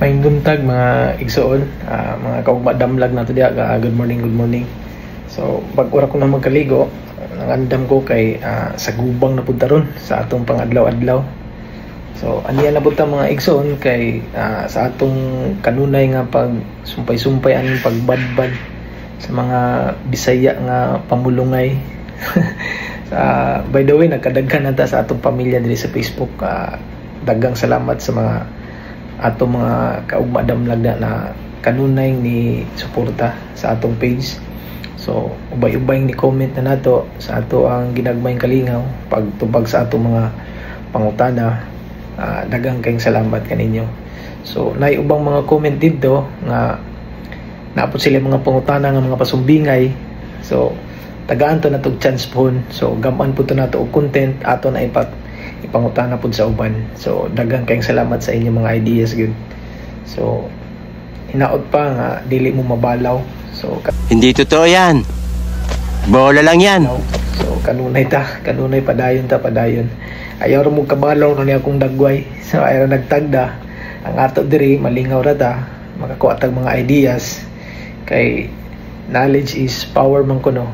Maayong buntag, mga igsoon, mga kaugma damlag nato diha, good morning, good morning. So, bag-o ra ko na magkaligo, nangandam ko kay sa gubang na pud ron sa atong pangadlaw-adlaw. So, aniya na pud ta, mga igsoon, kay sa atong kanunay nga pag sumpay-sumpay aning pagbadbad sa mga Bisaya nga pamulungay. By the way, nagkadaghan na ta sa atong pamilya diri sa Facebook. Daghang salamat sa mga atong mga kaugma damlag na kanunay ni suporta sa atong page. So, ubay-ubay ni comment na nato sa ato ang ginagmayng kalingaw pagtubag sa atong mga pangutana. Daghang kayong salamat kaninyo. So, naay ubang mga comment dito nga naa pod sila mga pangutana nga mga pasumbingay. So, tagaan to na tog chance pohon. So, gamaan po to nato og content ato na ipangutana pud sa uban. So, daghang kayong salamat sa inyong mga ideas gyud. So, hinaot pa nga dili mo mabalaw. So, Hindi totoo yan. Bola lang yan. So, kanunay ta, kanunay padayon ta, padayon. Ayaw ra mo kabalaw na niya akong dagway. So, ayaw ra nagtagda. Ang ato diri malingaw ra ta, makakuha tag mga ideas kay knowledge is power man kuno.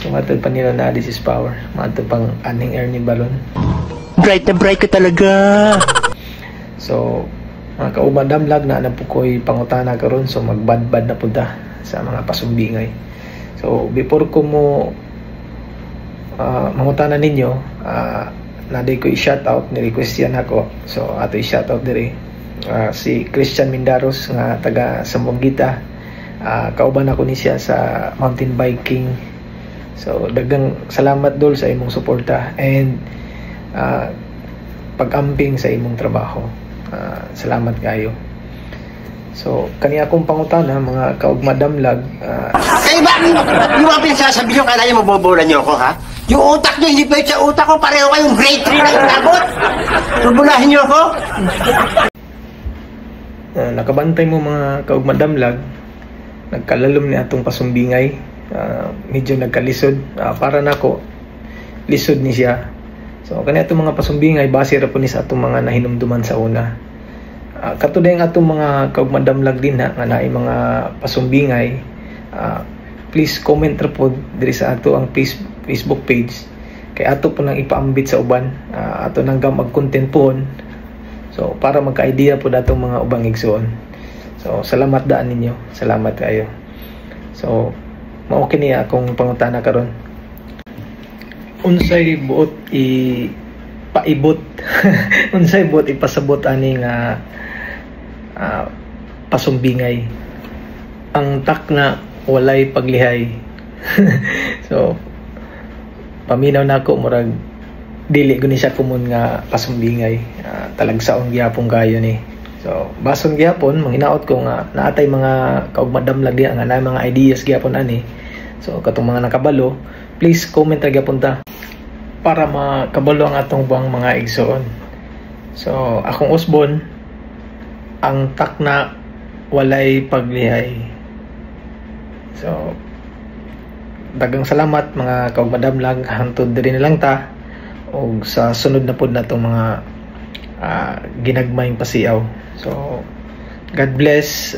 So matod pa nila, knowledge is power. Matod pang aning Ernie Balon. Bright na bright ka talaga. So, mga kaugma damlag, na na po ko'y pangutana karon, so magbadbad na pud ta sa mga pasumbingay. So, before ko mo mangutana ninyo, naa diay ko i-shout out, ni request yan ako. So, ato i-shout out diri. Si Christian Mindaros nga taga Zamboanguita. Kauban ako ni siya sa mountain biking. So, daghang salamat, dol, sa imong suporta and pag-amping sa imong trabaho. Salamat kayo. So, kani akong pangutana, mga kaugma damlag, Kayo ba, yung mga pinagsasabi nyo, kala nyo mabobola nyo ako, ha? Yung utak nyo, hindi pa sa utak ko, pareho kayong grade 3 lang abot. Bubolahin nyo ako? Nakabantay mo, mga kaugma damlag, nagkalalom ni atong pasumbingay, medyo nagkalisod, para nako lisod ni siya. So kani atong mga pasumbingay, base ra po ni sa atong mga nahinumduman sa una. Kato ang atong mga kaugma damlag din ha, nga naay mga pasumbingay, please comment ra po diri sa ato ang Facebook page kay ato po nang ipaambit sa uban, ato nang mag content pohon. So, para magka-idea po datong mga ubang igsoon. So, salamat daan ninyo. Salamat kayo. So, mao kini akong pangutana karon. Unsay buot i paibot? Unsay buot ipasabot ani nga pasumbingay? Ang takna walay paglihay. So, paminaw nako, murag dili guni siya common nga pasumbingay. Talagsaon gyapon kayo ni. So, bason gyapon manghinaot ko nga naatay mga kaugma damlag diha nga naay mga ideas gyapon ani. So, katong mga nakabalo, please comment ra gyapon ta para makabalo ang atong buang mga igsoon. So, akong usbon, ang takna walay paglihay. So, daghang salamat, mga kaugma damlag, hangtod diri na lang ta og sa sunod na pod natong mga ginagmayng pasiaw. So, God bless,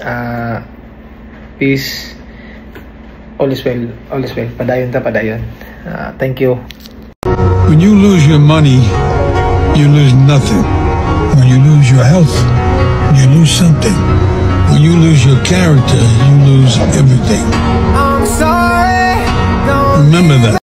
peace, all is well, all is well. Padayon ta, padayon. Thank you. When you lose your money, you lose nothing. When you lose your health, you lose something. When you lose your character, you lose everything. I'm sorry. Don't Remember that.